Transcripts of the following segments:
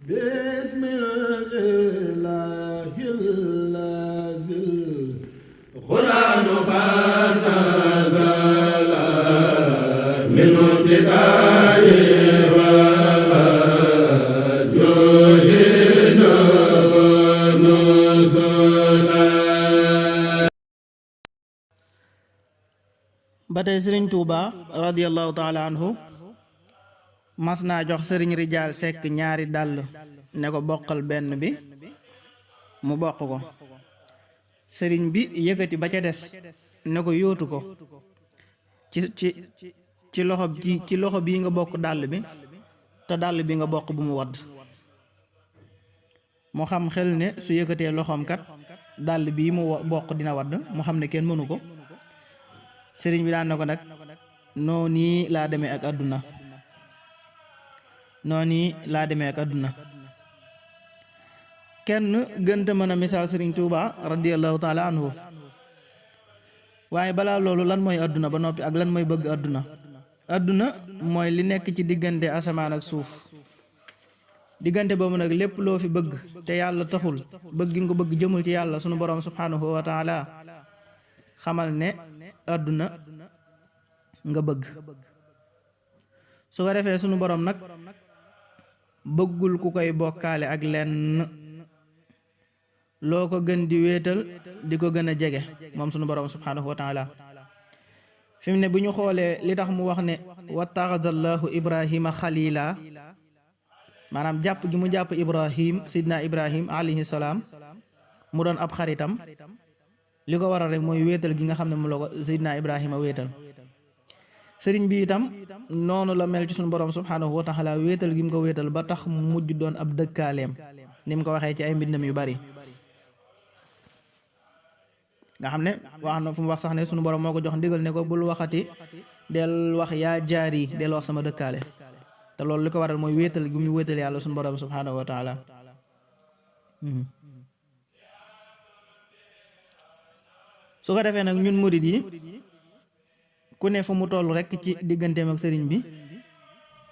بسم الإله الذي القرآن قد نزل من ابتداء وجوهنا ونزلا. ba tey sëriñ Tuuba radiyallahu taala anhu mas naa jox sëriñ Rijaal Sekk ñaari dàll ne ko boqal benn bi mu bokk ko. sëriñ bi yëkkati ba ca des ne ko yóotu ko ci ci ci loxo bii nga bokk dàll bi te dàll bi nga bokk bu mu wadd. mu xam xel ne su yëkkatee loxoom kat dàll bii mu bokk dina wadd, mu xam ne kenn mënu ko. sëriñ bi daan na ko nag noo nii laa demee ak àdduna kenn gënta mën a misaal sëriñ Tuuba radiyallahu taala anhu. waaye balaa loolu lan mooy àdduna ba noppi ak lan mooy bëgg àdduna. àdduna mooy li nekk ci diggante asamaan ak suuf. diggante boobu nag lépp loo fi bëgg te yàlla taxul, bëgg nga ko bëgg jëmul ci yàlla sunu borom subhanahu wa taala, xamal ne àdduna nga bëgg. su ko defee sunu borom nag bëggul ku koy bokkaale ak lenn. loo ko gën di wéetal di ko gën a jege moom sunu borom subhanahu wa taala. fi mu ne bu ñu xoolee li tax mu wax ne wattaxadallahu ibrahima xalila, maanaam jàpp gi mu jàpp ibrahim, sidna ibrahim alayhi salaam, mu doon ab xaritam, li ko waral rek mooy wéetal gi nga xam ne mu la ko sidna ibrahima wéetal. sëriñ bi itam noonu la mel ci sunu borom subhanahu wa taala, wéetal gi mu ko wéetal ba tax mu mujj doon ab dëkkaaleem, ni mu ko waxee ci ay mbindam yu bari. nga xam ne wax na fu mu wax sax ne sunu borom moo ko jox ndigal ne ko bul waxati del wax yaa jaari, del wax sama dëkkaale. te loolu li ko waral mooy wéetal gi mu wéetal yàlla sunu borom subhanahu wa taala. su ko defee nag ñun murid yi ku ne fu mu toll rek ci digganteem ak sëriñ bi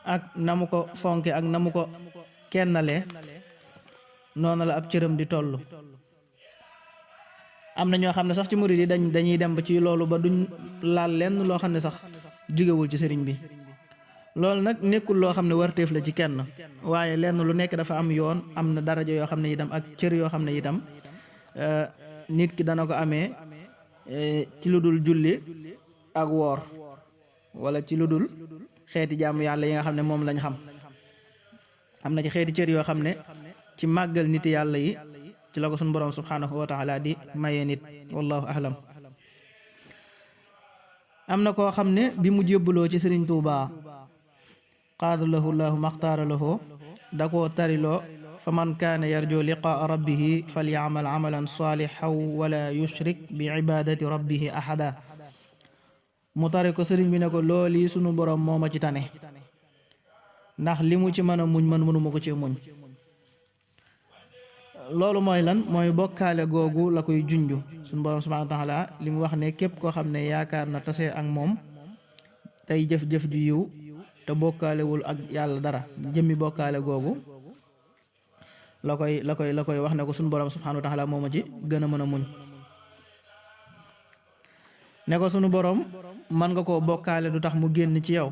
ak na mu ko fonke ak na mu ko kennalee, noonu la ab cëram di toll. am na ñoo xam ne sax ci murid yi dañuy dem ba ci loolu ba duñ laal lenn loo xam ne sax jógewul ci sëriñ bi. loolu nag nekkul loo xam ne warteef la ci kenn, waaye lenn lu nekk dafa am yoon, am na daraja yoo xam ne itam ak cër yoo xam ne itam nit ki dana ko amee ci lu dul julli ak woor, wala ci lu dul xeeti jaamu yàlla yi nga xam ne moom lañ xam. am na ci xeeti cër yoo xam ne ci màggal nit yàlla yi ci la ko suñu borom subhanahu wa taala di mayee nit, wallahu ahlam. am na koo xam ne bi mu jébbaloo ci sëriñ Tuuba qaada lahu llahu maxtaara lahu, da koo tariloo fa man kaana yarju liqaa rabbihi falyaamal amalan saalixan wala yushrik bi ibadati rabbihi ahada. mu tari ko sëriñ bi ne ko loolu yi sunu borom moo ma ci tane, ndax li mu ci mën a muñ man mënuma ko ci muñ. loolu mooy lan? mooy bokkaale googu la koy junju. sunu borom subhanahu wa taala li mu wax ne képp koo xam ne yaakaar na tase ak moom tey jëf-jëf ju yiw te bokkaalewul ak yàlla dara, jëmmi bokkaale googu la koy wax ne ko sunu borom subhanahu wa taala moo ma ci gën a mën a muñ. ne ko sunu borom man nga koo bokkaale du tax mu génn ci yow,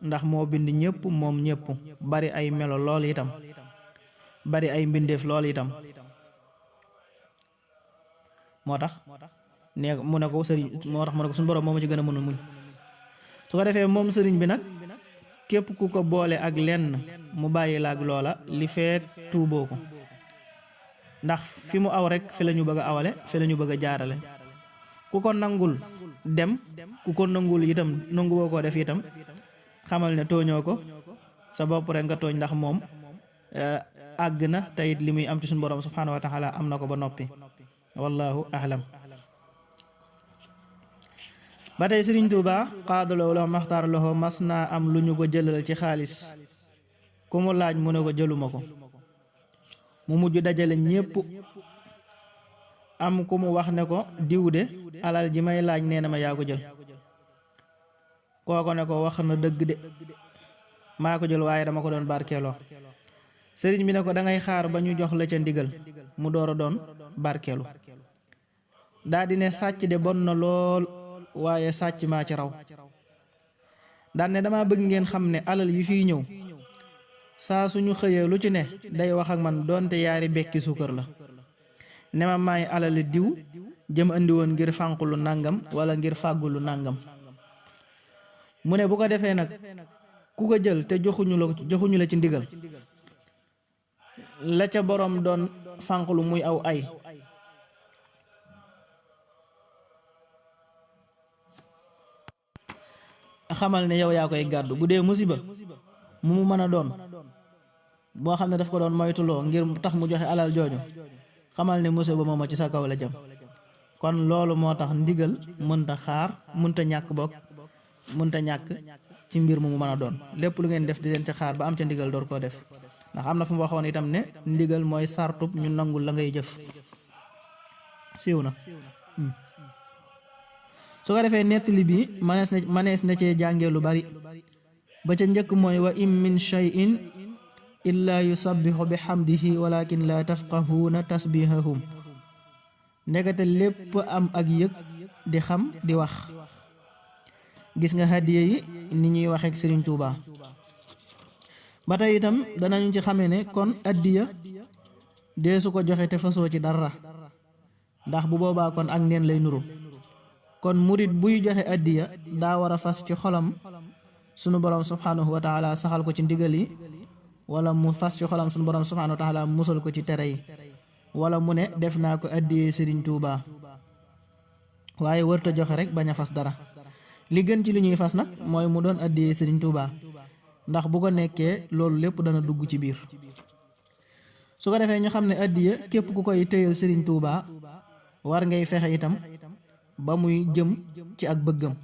ndax moo bind ñëpp moom ñëpp, bari ay melo lool itam, bari ay mbindeef lool itam. moo tax mu ne ko sëriñ, moo tax mu ne ko sunu borom moo ma ci gën a mën a muñ. su ko defee moom sëriñ bi nag képp ku ko boole ak lenn mu bàyyi la ak loola li feek tuuboo ko, ndax fi mu aw rek fi la ñu bëgg a awale, fi la ñu bëgg a jaarale. ku ko nangul dem, ku ko nangul itam nanguwoo koo def itam, xamal ne tooñoo ko sa bopp rek nga tooñ, ndax moom àgg na te it li muy am ci suñu borom subhanahu wa taala am na ko ba noppi, wallahu ahlam. ba tey sëriñ Tuuba qaadaloo la maxtaar loxo mas naa am lu ñu ko jëlal ci xaalis, ku mu laaj mu ne ko jëluma ko. mu mujj dajale ñépp, am ku mu wax ne ko diw de alal ji may laaj nee na ma yaa ko jël. kooko ne ko wax na dëgg de, maa ko jël waaye dama ko doon barkeeloo. sëriñ bi ne ko da ngay xaar ba ñu jox la ca ndigal mu door a doon barkeelu. daa di ne sàcc de bon na lool waaye sàcc maa ci raw. daan ne dama bëgg ngeen xam ne alal yi fiy ñëw saa suñu xëyee lu ci ne day wax ak man doonte yaari bekki suukar la ne ma maay alali diw jëm andi woon ngir fànq lu nàngam wala ngir fàggu lu nàngam. mu ne bu ko defee nag ku ko jël te joxuñu la ci ndigal la ca boroom doon fànq lu muy aw ay xamal ne yow yaa koy gàddu. bu dee musiba mu mën a doon boo xam ne daf ko doon moytuloo ngir tax mu joxe alal jooju xamal ne musiba mooma ci sa kaw la jëm. kon loolu moo tax ndigal mënta xaar mënta ñàkk bokk mënta ñàkk ci mbir mu mën a doon. lépp lu ngeen def di leen ci xaar ba am ca ndigal door koo def ndax am na fu mu waxoon itam ne ndigal mooy sartub ñu nangul la ngay jëf. siiw na. su ko defee nettali bi manees na cee jàngee lu bari ba ca njëkk mooy wa in min shay'in illa yusabbihu bihamdihi walakin la tafqahuuna tasbihahum. ndekete lépp am ak yëg di xam di wax. gis nga hadiya yi ni ñuy waxeek Sëriñ Tuuba. ba tey itam danañu ci xamee ne kon addiya deesu ko joxe te fasoo ci dara ndax bu boobaa kon ak neen lay nuru. kon murit buy joxe addiya daa war a fas ci xolam sunu borom subhanahu wa taala saxal ko ci ndigal yi wala mu fas ci xolam sunu borom subhanahu wa taala musal ko ci tere yi wala mu ne def naa ko addiyee Sëriñ Tuuba. waaye wërta joxe rek bañ a fas dara. li gën ci li ñuy fas nag mooy mu doon addiyee Sëriñ Tuuba ndax bu ko nekkee loolu lépp dana dugg ci biir. su ko defee ñu xam ne addiya képp ku koy téyal Sëriñ Tuuba war ngay fexe itam ba muy jëm ci ak bëggam.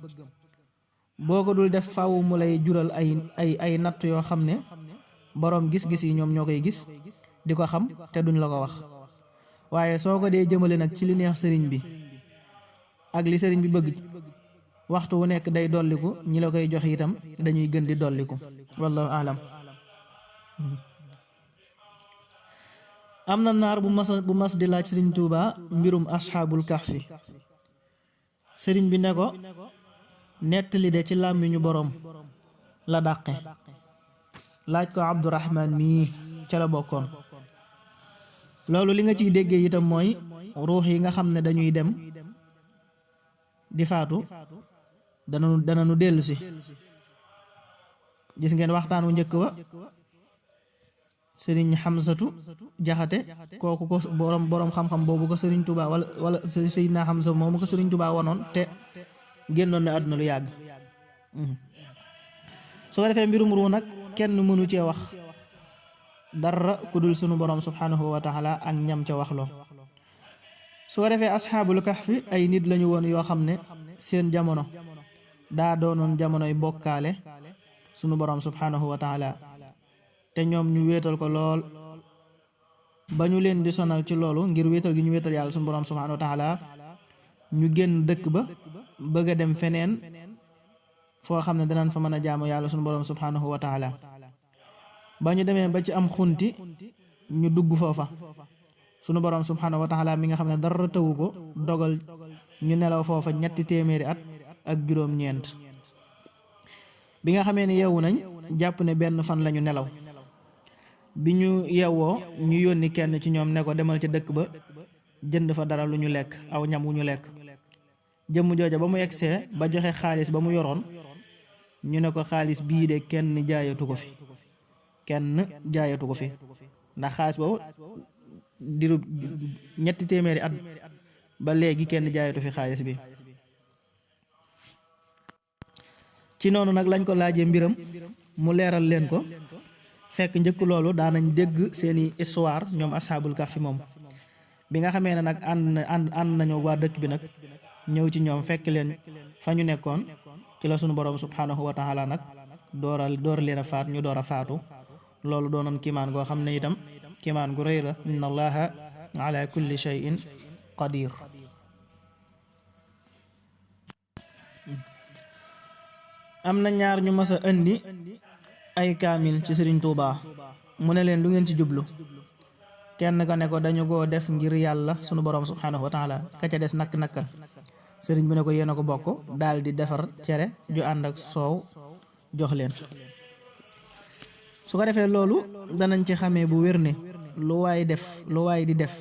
boo ko dul def faaw mu lay jural ay natt yoo xam ne boroom gis-gis yi ñoom ñoo koy gis di ko xam te duñ la ko wax. waaye soo ko dee jëmale nag ci li neex sëriñ bi ak li sëriñ bi bëgg waxtu wu nekk day dolliku ñi la koy jox itam dañuy gën di dolliku. wallahu alam. am na naar bu mas di laaj Sëriñ Tuuba mbirum asxaabul kahfi. sëriñ bi ne ko nettali de ci làmmiñu boroom la dàqe. laaj ko Abdurahmaan mii ca la bokkoon. loolu li nga ciy déggee itam mooy ruux yi nga xam ne dañuy dem di faatu dananu dellu si. gis ngeen waxtaan wu njëkk wa sëriñ Xamsatu Jaxate kooku ko boroom xam-xam boobu ko Sëriñ Tuuba wala Seydina Xamsa moomu ko Sëriñ Tuuba wonoon te génnoon na àdduna lu yàgg. su ko defee mbirum ruu nag kenn mënu cee wax dara ku dul sunu borom subhanahu wa taala ak ñam ca wax loo. su ko defee asxaabul kahfi ay nit lañu woon yoo xam ne seen jamono daa doonoon jamonoy bokkaale sunu borom subhanahu wa taala te ñoom ñu wéetal ko lool ba ñu leen di sonal ci loolu ngir wéetal gi ñu wéetal yàlla sunu borom subhanahu wa taala ñu génn dëkk ba bëgg a dem feneen foo xam ne danañ fa mën a jaamu yàlla sunu borom subhanahu wa taala. ba ñu demee ba ci am xunti ñu dugg foofa sunu borom subhanahu wa taala mi nga xam ne dara tawu ko dogal ñu nelaw foofa 300 at ak juróom-ñeent. bi nga xamee ne yeewu nañ jàpp ne benn fan lañu nelaw. bi ñu yeewoo ñu yónni kenn ci ñoom ne ko demal ca dëkk ba jënd fa dara lu ñu lekk aw ñam wu ñu lekk. jëmm jooja ba mu egsee ba joxe xaalis ba mu yoroon ñu ne ko xaalis bii de kenn jaayatu ko fi ndax xaalis boobu diru 300 at ba léegi kenn jaayatu fi xaalis bi. ci noonu nag lañ ko laajee mbiram mu leeral leen ko fekk njëkk loolu daanañ dégg seeni histoire ñoom asxaabul kahfi moom. bi nga xamee ne nag ànd nañu waa dëkk bi nag ñëw ci ñoom fekk leen fa ñu nekkoon ci la sunu borom subhanahu wa taala nag door leen a faat ñu door a faatu. loolu doonoon kiimaan goo xam ne itam kiimaan gu rëy la. inna allaha ala kulli shay'in qadir. am na ñaar ñu mas a indi ay kaamil ci Sëriñ Tuuba mu ne leen lu ngeen ci jublu kenn ka ne ko dañu koo def ngir yàlla sunu borom subhanahu wa taala ka ca des nakk-nakkal sëriñ bi ne ko yéen a ko bokk daal di defar cere ju ànd ak soow jox leen. su ko defee loolu danañ ci xamee bu wér ne lu waay di def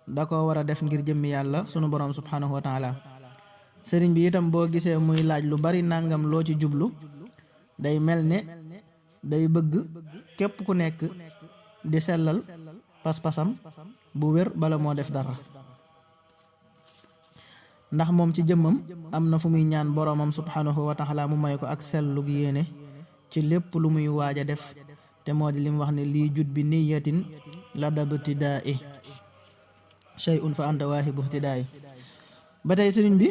da ko war a def ngir jëmmi yàlla sunu borom subhanahu wa taala. sëriñ bi itam boo gisee muy laaj lu bari nangam loo ci jublu day mel ne day bëgg képp ku nekk di sellal pas-pasam bu wér bala moo def dara, ndax moom ci jëmmam am na fu muy ñaan boroomam subhanahu wa taala mu may ko ak sellug yéene ci lépp lu muy waaj a def te moo di lim wax ne lii jut bi niyatin la dabtidaai shay'un fa anta waahibu ihtidaai. ba tey sëriñ bi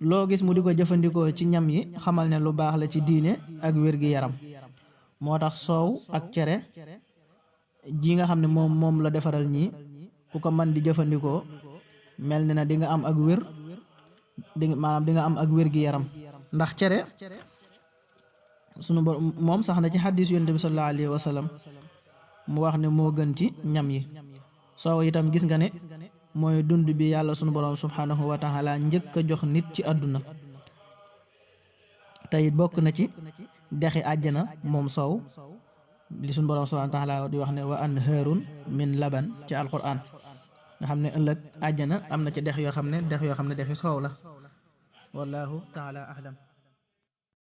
loo gis mu di ko jëfandikoo ci ñam yi xamal ne lu baax la ci diine ak wér-gi-yaram, moo tax soow ak cere ji nga xam ne moom la defaral ñii ku ko man di jëfandikoo mel ne na di nga am ak wér di nga am ak wér-gi-yaram. ndax cere sunu borom moom sax na ci xadis yonent bi sallallahu alayhi wa sallam mu wax ne moo gën ci ñam yi. soow itam gis nga ne mooy dund bi yàlla sunu borom subhanahu wa taala njëkk a jox nit ci àdduna, tey bokk na ci dexi àjjana moom soow li sunu borom subhanahu wa taala di wax ne wa anharun min laban ci alquran nga xam ne ëllëg àjjana am na ci dex yoo xam ne dexi soow la. wallahu taala ahlam.